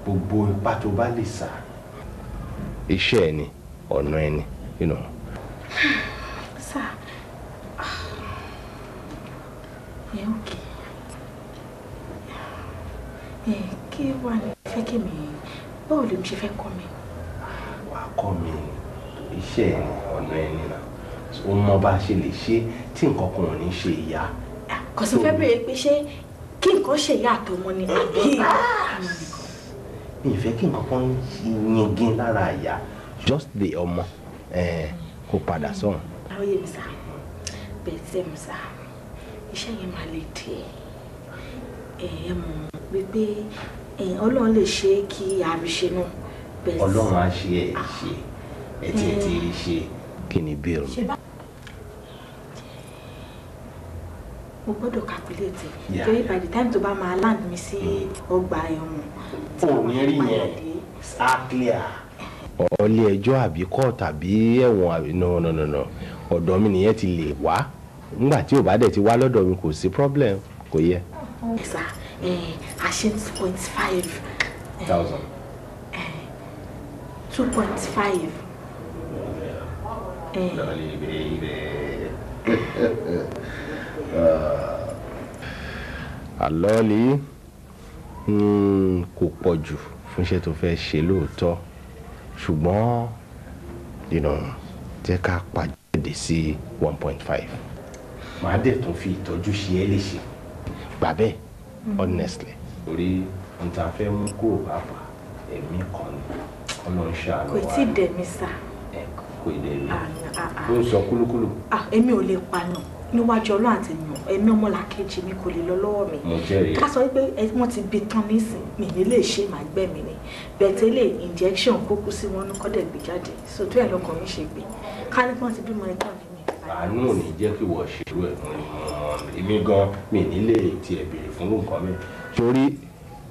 Gbogbo ipá tó bá lè sá. Iṣẹ́ ẹ ni, ọ̀nà ẹ ni, you know. Sir, yeah, okay. Kí wà ní fẹ́ kí mi, báwo lèmi ṣe fẹ́ kọ́ mi? Wàá kọ́ mi, iṣẹ́ ẹ ni, ọ̀nà ẹ ni náà. Ó mọ bá a ṣe lè ṣe tí nǹkan kan ò ní ṣe ìyá. Kò sí fẹ́ bèrè pé ṣé kí nǹkan ṣe ìyá àtọmọ ni àbí? Mi ì fẹ́ kí nǹkan kan yingin lára ìyá. Just the ọmọ kó padà sọ̀hún. Ó yé mi sá, bẹ́ẹ̀ tí mi sá, iṣẹ́ yẹn máa le díẹ̀. Ẹ mọ̀ wípé Ọlọ́run lè ṣe é kí àríṣe náà. Ọlọ́run á ṣe ẹ̀ ṣe, ẹ tiẹ̀ ti rí ṣe. Kí ni bill mi? Mo gbọ́dọ̀ calculate ẹ̀ torí by the time tó bá máa land mi sí ọgbà ẹ̀wọ̀n. Ò ní rí yẹn, á clear. Ọlé ẹjọ́ àbí court àbí ẹ̀wọ̀n àbí no no no no, ọ̀dọ̀ mi nìyẹn ti lè wá. Nígbà tí ò bá dẹ̀ ti wá lọ́dọ̀ mi kò sí problem, kò yẹ. Sà, àṣẹ 2.5 thousand. 2.5. Lọ́lẹ̀ baby. Àlọ́ọ̀lì kò pọ̀ jù fún iṣẹ́ tó fẹ́ ṣe lóòótọ́, ṣùgbọ́n you know, jẹ́ ká pàjáde sí 1.5. Màá dẹ̀ tún fi ìtọ́jú ṣe é léṣe. Gbà bẹ́ẹ̀, honestly. Torí n ta fẹ́ mú kúrò pàápàá ẹ̀mí kan ni Ọlọ́run ṣàánú wa. Kò tí ì dẹ̀ mí sá. Kò ì dẹ̀ mí. Ó ń sọ kúlúkúlù. Èmi ò lè pààyàn níwájú Ọlọ́run àti ènìyàn, ẹ̀mí ọmọlàkejì mi kò lè lọ lọ́wọ́ mi. Mo jẹ́rìí. Ká sọ wípé wọ́n ti bí tán nísìn, mi ní lè ṣe màá gbẹ̀mí ni. Bẹ̀tẹ́lẹ̀ injection kókó sí wọn kọ́ dẹ̀ gbé jáde. So tó ẹ̀ lọ́kàn mi ṣe gbé. Ká ní kí wọ́n ti bímọ ẹ̀tàn ní mi. Àánú ò ní jẹ́ kí wọ́n ṣerú ẹ̀ fún mi. Èmi gan mi ní lè tiẹ̀ béèrè fún nǹkan mi. Torí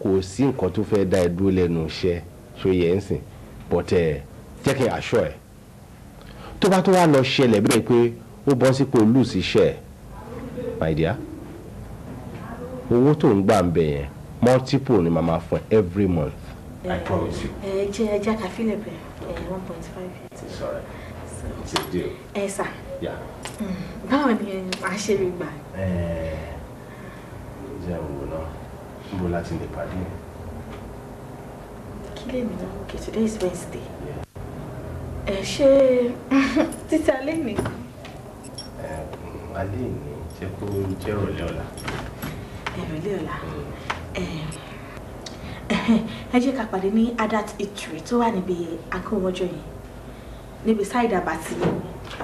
kò sí nǹkan tó fẹ́ dá ẹ dúró lẹ́nu iṣẹ́ ṣó yẹ ń sìn. But jẹ́ kí n aṣọ ẹ̀. Tó bá tó wá lọ ṣẹlẹ̀ bẹ́ẹ̀ pé ó bọ́ sípò lùsì iṣẹ́ ẹ̀, my dear, owó tó ń gbà ń bẹ̀ yẹn multiple ni màmá fún ẹ every month. I promise you. Ẹ jẹ́ ká fílẹ̀ bẹ̀ 1.5. It's all right. It's a deal. Ẹ sà. Yeah. Báwo ni màá ṣe rí gbà? Jẹ́ òwò náà, níbo láti lè pàdé? Kí lèmi náà? Okay, today is Wednesday. Ẹ ṣé títí alẹ́ mi. Alẹ́ ní jẹ́ kó jẹ́ ìrọ̀lẹ́ ọ̀la. Ìrọ̀lẹ́ ọ̀la. Ẹ jẹ́ ká pàdé ní Adat Eatery tó wà níbi Akówọ́jọ́ yẹn, níbi side Abati.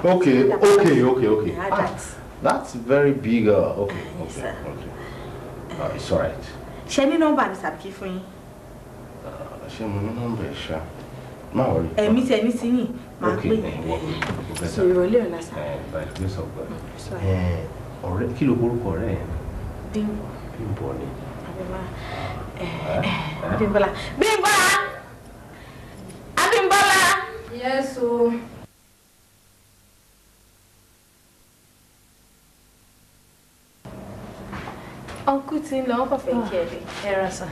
Okay, okay, okay, okay. Adat. That's very big. Okay, okay, okay. It's all right. Ṣé ní nọ́mbà mi tàbí kí fún yín? Ṣé mo ní nọ́mbà ẹ̀ ṣá? Má worry. Ẹ̀mí tí ẹ̀mí ti yìn máa pè é. So ìrọ̀lẹ́ ọ̀la sá. By the grace of God. Ọ̀rẹ́ kí ló orúkọ ọ̀rẹ́ yẹn? Bímbọ́. Bímbọ́ ni. Bímbọ́lá. Bímbọ́lá! Abímbọ́lá! Yes o. Uncle tí ń lọ, wọ́n kàn fẹ́ kí ẹ dé. Ẹ ra sà.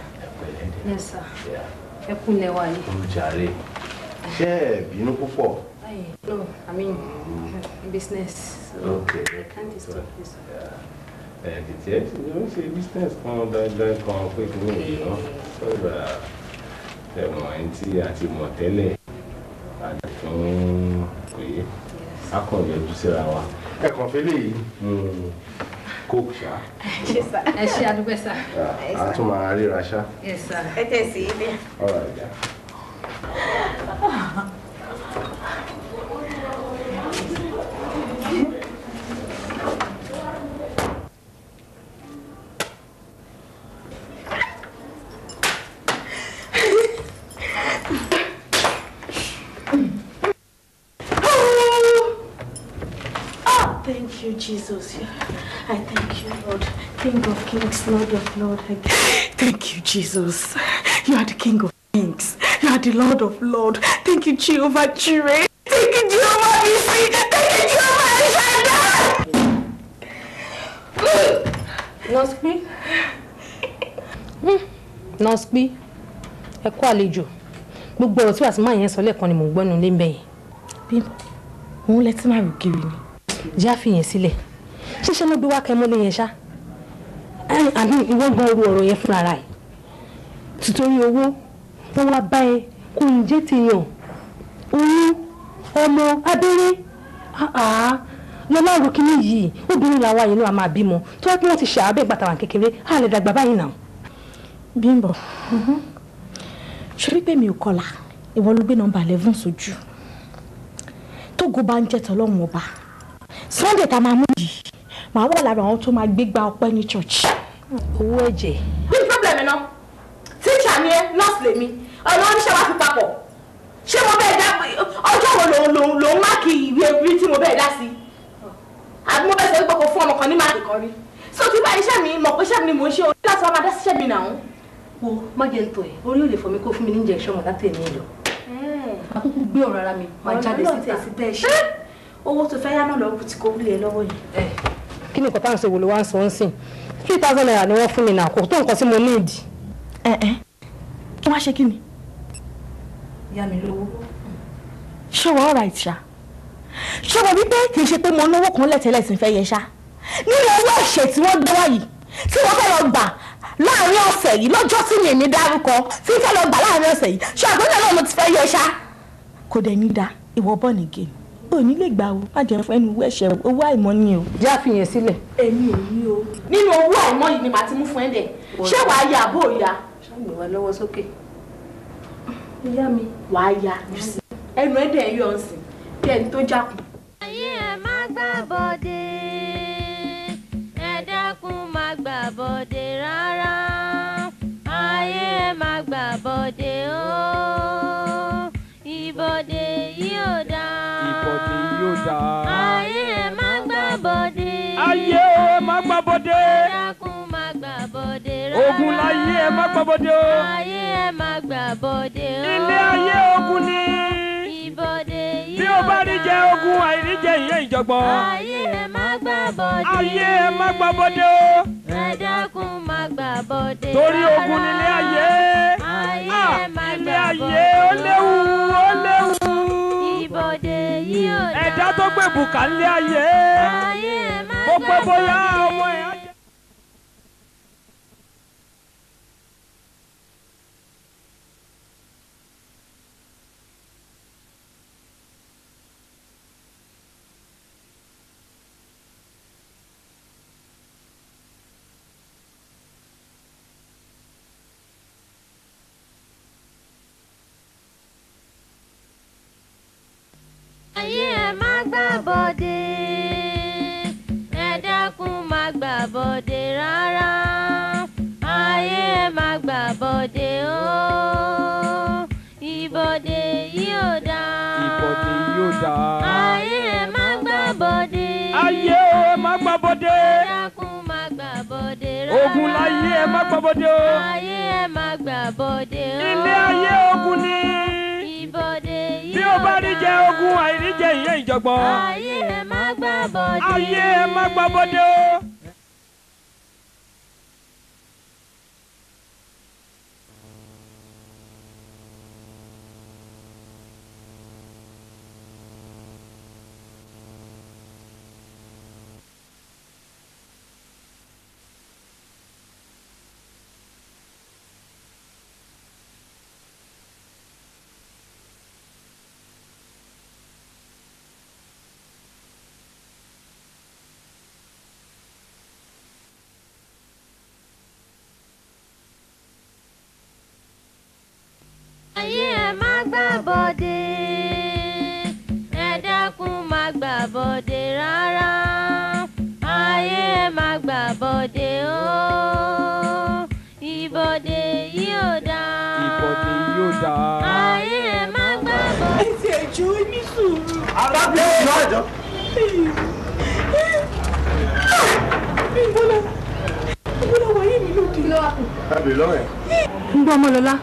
Yes sir. Ẹ kúnlẹ̀ wá yìí. Ó jàre. Ṣé ẹ bínú púpọ̀? No, I mean business. So okay, okay. I can't disturb you. Kìtì ẹ ṣe ó ṣe business kan dandan kan pé kí ní ìná sọ̀rọ̀ ẹ̀wọ̀n ẹni tí a ti mọ̀ tẹ́lẹ̀ àti fún pé a kàn yọjú síra wa. Ẹ kàn fi lè coke ṣá. Ẹ ṣé àdúpẹ́ sá. A tún máa ríra ṣá. Yes sir. Ẹ tẹ̀ sí ilé. All right, yeah. Thank you, Jesus. I thank you, Lord. King of kings, Lord of lords. I thank you, Jesus. You are the King of kings. You are the Lord of lords. Thank you, Jehovah Jireh. Thank you, Jehovah Nissi. Thank you, Jehovah El Shaddai. Nurse P. Nurse P. Ẹ kú àlejò. Gbogbo ọ̀rọ̀ tí wàá sí máa yẹn sọ lẹ́ẹ̀kan ni mò ń gbọ́nu lé ń bẹ̀yẹn. Bímbọ́, òun lẹ tí máa rò kiri ni. Jẹ́ àfihàn sílẹ̀. Ṣíṣe ló gbé wá kẹ́ mọ́lé yẹn ṣá. Àbí ìwọ gan oru ọ̀rọ̀ yẹn fúnra rẹ̀. Tìtorí owó, wọ́n wá bá ẹ kó ń jẹ́ tèèyàn. Oyún, ọmọ, abẹ́rẹ́. Lọ́lá ọ̀rọ̀ kìíní yìí, obìnrin làwa yìí ló máa bímọ. Tó wá pé wọ́n ti ṣàábẹ̀ gbàtàwà kékeré, á lè dàgbà báyìí náà. Bímbọ́, ṣorí pé mi ò kọlà, ìwọ ló gbé nọ́mbà 11 sójú. Tógo bá ń jẹ́ tọ́lọ́run ọba. Sunday tá máa mú yìí, màá wà lára àwọn tó máa gbégbá ọpẹ́ ní church. Owó ẹ̀jẹ̀. Bí problem ẹ̀ náà, tíṣà ni ẹ, nọ́ọ̀sì lèmi, ọ̀nà oníṣẹ́ wa fi papọ̀. Ṣé mo bẹ́ẹ̀ dá ọjọ́ wo lòun máàkì ìwé rí tí mo bẹ́ẹ̀ dá sí? Àbí mo bẹ́ẹ̀ sọ pé kò fún ọmọ kan ní máàkì kan rí? So tí bá iṣẹ́ mi mọ̀ pé iṣẹ́ mi ni mò ń ṣe o, láti wá máa dá síṣẹ́ mi náà. Wo má jẹ́ ń tọ̀ ẹ́, orí ò lè fọ́ mi kó fún mi ní injection mọ̀ láti ẹ̀mí lọ. Àkókò gbé ọ̀rọ̀ ara mi, máa jáde síta. Owó tó fẹ́ yá náà lọ́wọ́ tí kò wúlé lọ́wọ́ yìí. Kí ni nǹkan táwọn ṣe wò ló wá ń sọ ń sìn? 3,000 naira ni wọ́n fún mi náà, kò tó nǹkan tí mo need. Kí wá ṣe kí ni? Yá mi lówó. Ṣé wọ́n ọ̀rọ̀ àìsà? Ṣé wọ́n wípé kì í ṣe pé mo náwó kan lẹ́tẹ̀lẹ̀ tí ń fẹ́ yẹ ṣá? Nínú owó ẹ̀ṣẹ̀ tí wọ́n gbé wá yìí, tí wọ́n fẹ́ lọ gbà láàárín ọ̀sẹ̀ yìí lọ́jọ́ tí mi èmi dárúkọ tí fẹ́ lọ gbà láàárín ọ̀sẹ̀ yìí, ṣé àgbẹ̀dẹ̀ náà mo ti fẹ́ yẹ ṣá? Kò dẹ̀ ní da, ìwọ born again. Ò ní lè gbà o, má jẹ́ fún ẹnu owó ẹ̀ṣẹ̀ owó àìmọ́ ni o. Jẹ́ àfihàn sílẹ̀. Èmi ò ní o. Nínú owó àìmọ́ yìí ni màá ti mú fún ẹ dẹ̀. Ṣé wàá ya àbó ya? Ṣàgbé wa lọ́wọ́ sókè. Ìyá mi. Wàá ya. Ẹnu ẹ dẹ̀ yọ̀ ǹsìn bí ẹni tó jákun. Ayé ẹ má gbà bọ́dé, ẹ dákun má gbà bọ́dé rárá. Ayé ẹ má gbà bọ́dé o, ìbọ̀dé yìí ò dáa. Ìbọ̀dé yìí ò dáa. Ayé ẹ má gbà bọ́dé. Ayé ẹ má gbà bọ́dé. Ẹ dákun má gbà bọ́dé rárá. Ogun láyé ẹ má gbà bọ́dé o. Ayé ẹ má gbà bọ́dé o. Ilé ayé ogun ni. Ìbọ̀dé yìí ò dáa. Bí o bá rí jẹ ogun, àìrí jẹ ìyẹn ìjọ̀gbọ̀n. Ayé ẹ má gbà bọ́dé. Ayé ẹ má gbà bọ́dé o. Ẹ dákun má gbà bọ́dé rárá. Torí ogun nílé ayé. Ayé ẹ má Ilé gbà ayé bọ́dé ó léwu, ó léwu. Ìbọ̀dé yìí ò dáa. Ẹ̀dá tó gbé bùkà nílé ayé. Ayé ẹ má Bó gbà pẹ́ bóyá bọ́dé. ọmọ ẹ̀ á jẹ. Ayé ẹ má gbà bọ́dé, ẹ dákun má gbà bọ́dé rárá. Ayé ẹ má gbà bọ́dé o, ìbọ̀dé yìí ò dáa. Ìbọ̀dé yìí ò dáa. Ayé ẹ má gbà bọ́dé. Ayé ẹ má gbà bọ́dé. Ẹ dákun má gbà bọ́dé rárá. Ogun láyé ẹ má gbà bọ́dé o. Ayé ẹ má gbà bọ́dé o. Ilé ayé ogun ni. Ìbọ̀dé yìí Bí o ò bá rí jẹ dáa. ogun, àìrí jẹ ìyẹn ìjọ̀gbọ̀n. Ayé ẹ má gbà bọ́dé. Ayé ẹ má gbà bọ́dé o. Ayé ẹ má gbà bọ́dé, ẹ dákun má gbà bọ́dé rárá. Ayé ẹ má gbà bọ́dé o, ìbọ̀dé yìí ò dáa. Ìbọ̀dé yìí ò dáa. Ayé ẹ má gbà bọ́dé. Ẹ ti ẹ̀jọ̀ ní sùúrù. Arábìnrin náà jọ. Bímbọ́lá, Bímbọ́lá wáyé mi lóde. Arábìnrin lọ́wọ́ ẹ̀. Ń gbọ́ Ọmọlọ́lá,